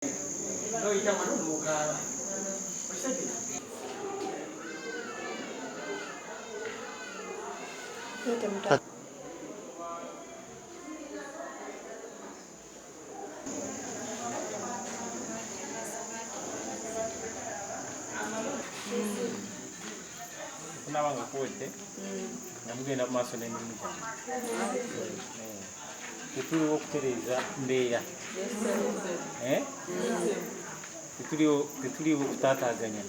Noyita wano n'okaaba. Okitegera? Kunaaba nga kuwedde nga mugenda mu maaso n'emirimu gyammwe. Tetuliwo okutereeza mbeera. Eh? Tetuliwo kutaataaganya.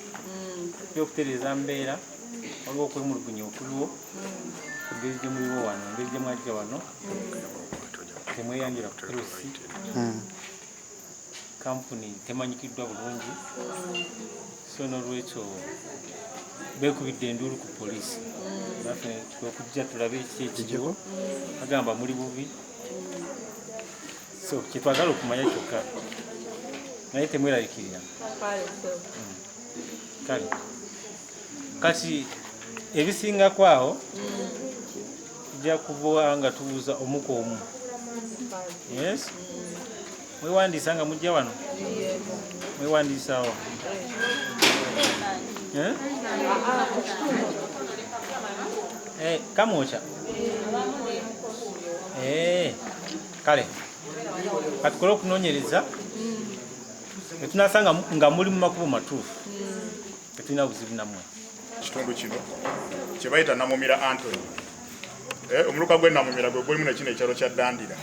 Tuliwo okutereeza mbeera. Waliwo okwemulugunya okuliwo engeri gye muliwo wano, engeri gye mwajja wano temweyanjula ku LC. Kampuni temanyikiddwa bulungi, so n'olwekyo beekubidde enduulu ku poliisi. Naffe okujja tulabe kiki ekiriwo, bagamba muli bubi, so kyetwagala okumanya kyokka, naye temweraliikirira. Kale kati ebisingako awo tujja kuba nga tubuuza omu ku omu. Yes, mwewandiisa nga mujja wano, mwewandiisaawo. Eh? Eh, Kamwokya. Eh, kale katukole okunoonyereza netunasanga nga muli mu makubo matuufu, tetulina buzibu nammwe. Kitundu kino kye bayita Namumira Antony. Omuluka gw'e Namumira gwe gulimu nekino ekyalo kya Ddandira.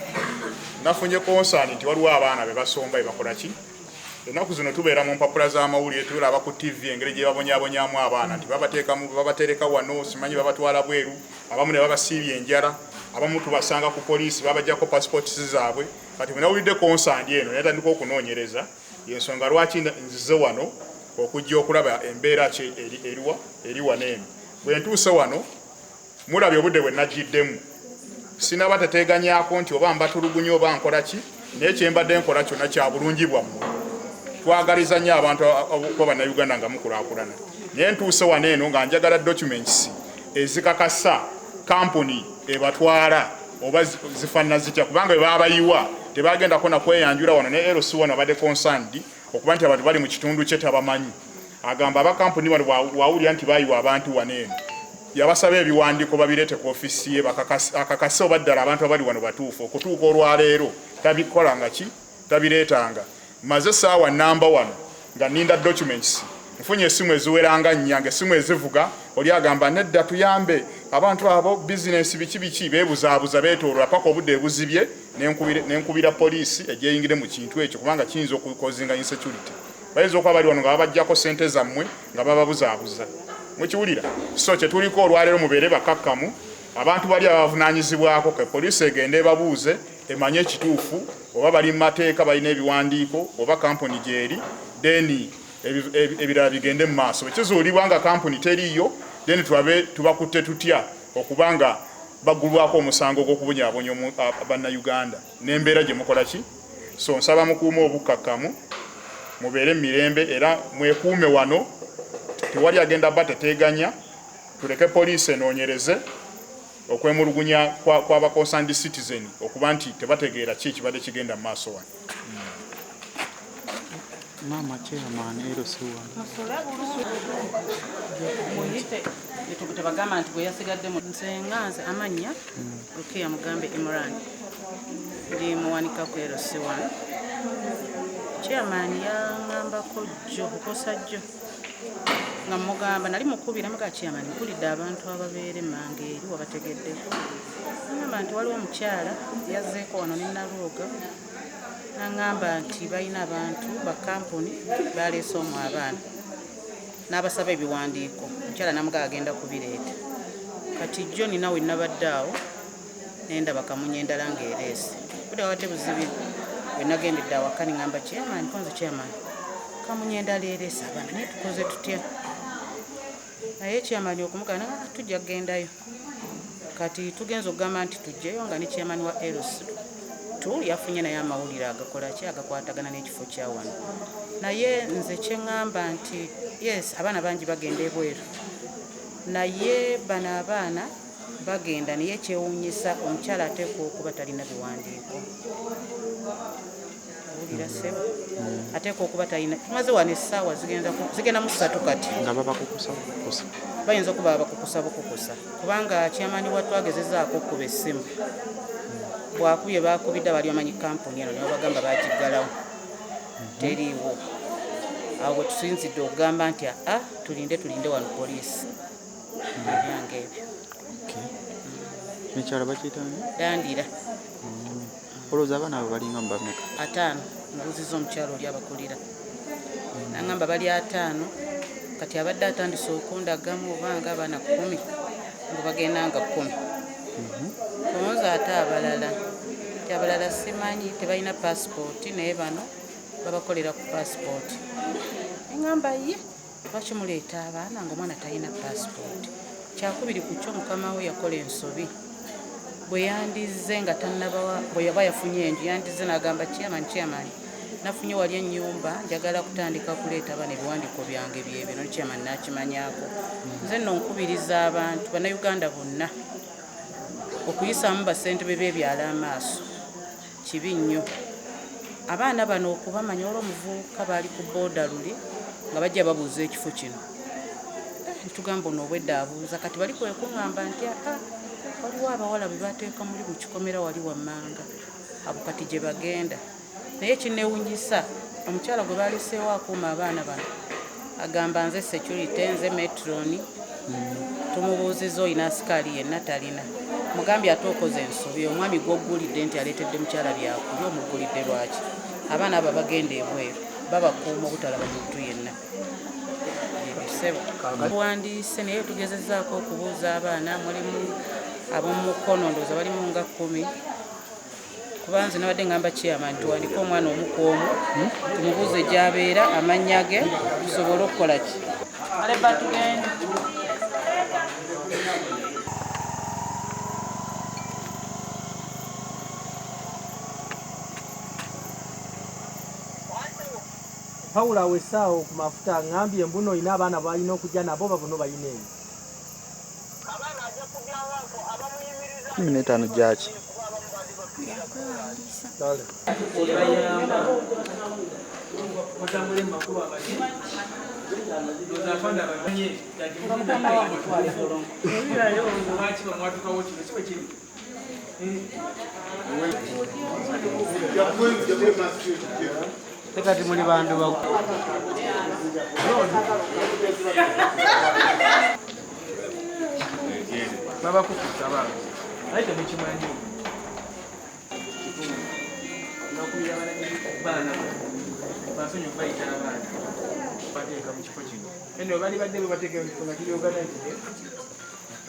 Nafunye concern nti waliwo abaana be basomba be bakola ki. Ennaku zino tubeera mu mpapula z'amawulire, tulaba ku TV engeri gye babonyaabonyaamu abaana nti babateekamu, babatereka wano, simanyi babatwala bweru, abamu ne babasiibya enjala, abamu tubasanga ku poliisi babajjako passports zaabwe. Kati bwe nawulidde concern eno, natandika okunoonyereza, yensonga lwaki nzize wano okujja okulaba embeera ki eriwa eri wano eno. Bwe ntuuse wano, mulabye obudde bwe najjiddemu, sinaba teteeganyaako nti oba mbatulugunya oba nkola ki, naye kyembadde nkola kyonna kya bulungi bwammwe. Twagaliza nnyo abantu okuba Bannayuganda nga mukulaakulana, naye ntuuse wano eno nga njagala documents ezikakasa kampuni ebatwala oba zifaanana zitya, kubanga bwe babayiwa tebagendako nakweyanjula wano. Ne LC wano abadde concerned okuba nti abantu bali mu kitundu kye tabamanyi. Agamba abakampuni bano wawulira nti bayiwa abantu wano eno, yabasaba ebiwandiiko babireete ku ofiisi ye akakase oba ddala abantu abali wano batuufu. Okutuuka olwaleero tabikola nga ki, tabireetanga. Maze essaawa namba wano nga nninda documents. Nfunye essimu eziweranga nnya, nga essimu ezivuga oli agamba nedda, tuyambe abantu abo, bizinensi biki biki, beebuzaabuza, beetooloola paka obudde ebuzibye nenkubira poliisi ejeyingire mu kintu ekyo, kubanga kiyinza okucausinga insecurity. Bayinza okuba bali wano nga babajjako sente zammwe nga bababuzaabuza. Mukiwulira? So kyetuliko olwaleero, mubeere bakakkamu. Abantu bali abavunaanyizibwako ke poliisi egende ebabuuze emanye ekituufu, oba bali mu mateeka, balina ebiwandiiko, oba kampuni gyeri, then ebirala bigende mu maaso. Bwe kizuulibwa nga kampuni teriiyo, then tulabe tubakutte tutya okuba nga baggulwako omusango gw'okubonyaabonya Bannayuganda n'embeera gye mukola ki. So nsaba mukuume obukkakkamu, mubeere mu mirembe era mwekuume wano. Tewali agenda bateteeganya. Tuleke poliisi enoonyereze okwemulugunya kw'aba concerned citizen okuba nti tebategeera ki ekibadde kigenda mu maaso wano. Maama chairman LC wano. Muyite tebagamba nti bwe yasigadde mu nze nga nze amannya Rukiya Mugambe Imran, ndi muwanika ku LC1. Chairman yaŋŋambako jjo, kukosa jjo, nga mugamba nali mukubira muga, "Chairman, mpulidde abantu ababeera emmanga eri, wabategeddeko?" Agamba nti waliwo omukyala yazzeeko wano ne Nalwoga, naŋŋamba nti balina abantu ba kampuni baleese omwo abaana, n'abasaba ebiwandiiko. Omukyala namugaa agenda kubireeta. Kati jjo nina we nabadde awo nendaba kamunye endala ng'ereese, budde wabadde buzibi. We nagendedde awaka niŋŋamba chairman, konze chairman, kamunye endala ereese abaana, naye tukoze tutya? Naye chairman okumugana, "Ah, tujja kugendayo." Kati tugenza okugamba nti tujjeyo nga ne chairman wa LC 2 yafunye naye amawulire agakola ki, agakwatagana n'ekifo kya wano. Naye nze kyeŋŋamba nti yes, abaana bangi bagenda ebweru, naye bano abaana bagenda, naye kyewuunyisa omukyala ateekwa okuba talina biwandiiko. Owulira ssebo, ateekwa okuba talina. Tumaze wano essaawa zigenda mu 3 kati. Nga babakukusa bukukusa. Bayinza okuba babakukusa bukukusa kubanga chairman wa twagezezaako okukuba essimu. Bwakubye bakubidde abali bamanyi kampuni eno ne babagamba bagiggalawo, teriiwo. Awo we tusinzidde okugamba nti aa tulinde wano poliisi. Ebyange ebyo. Ekyalo bakiyita ani? Dandira. Olowooza abaana abo balinga mu bameka? 5. Mbuuzizza omukyalo oli abakulira. Nangamba bali 5. Kati abadde atandise okundagamu obanga abaana 10 nga bagenda nga 10. Kunze ate abalala. Nti abalala simanyi tebalina paasipooti naye bano babakolera ku paasipooti. Ngamba ye lwaki muleeta abaana ng'omwana talina paasipooti? Kyakubiri ku kyo mukama we yakola ensobi. Bwe yandizze nga tannabawa, bwe yaba yafunye enju yandizze n'agamba chairman, chairman nafunye wali ennyumba njagala kutandika kuleeta abaana ebiwandiiko byange bye bino. Chairman n'akimanyaako. Nze nno nkubiriza abantu bannayuganda bonna okuyisaamu bassentebe b'ebyalo amaaso. Kibi nnyo abaana bano okubamanya. Olw'omuvubuka baali ku booda luli nga bajja babuuza ekifo kino, tugamba ono obwedda abuuza. Kati bali kwe kuŋŋamba nti aa waliwo abawala be bateeka muli mu kikomera wali wammanga, abo kati gye bagenda. Naye kinneewunyisa omukyala gwe baleseewo akuuma abaana bano agamba nze security, nze matron. Tumubuuzizza olina asikaali yenna? Talina. Mugambye ate okoze ensobi, omwami gw'oggulidde nti aleetedde mukyala byakulya omuggulidde lwaki? Abaana abo bagenda ebweru babakuuma obutalaba muntu yenna. Ebyo tuwandiise naye tugezezzaako okubuuza abaana. Mulimu ab'omukono ndowooza balimu nga 10. Kuba nze nabadde ngamba chairman tuwandike omwana omu ku omu tumubuuze gy'abeera, amannya ge, tusobole okukola ki. Aleba tugende. Pawulo awo essaawo ku mafuta ŋŋambye mbuno olina abaana balina okujja nabo babuno balina eyo. 15 gyaki? Kati muli bantu babakukusa abaana naye temukimanyi. Nakubira baana basonyi okubayita abaana bateeka mu kifo kino eno bali badde babateeka mu kifo nga kiri organized.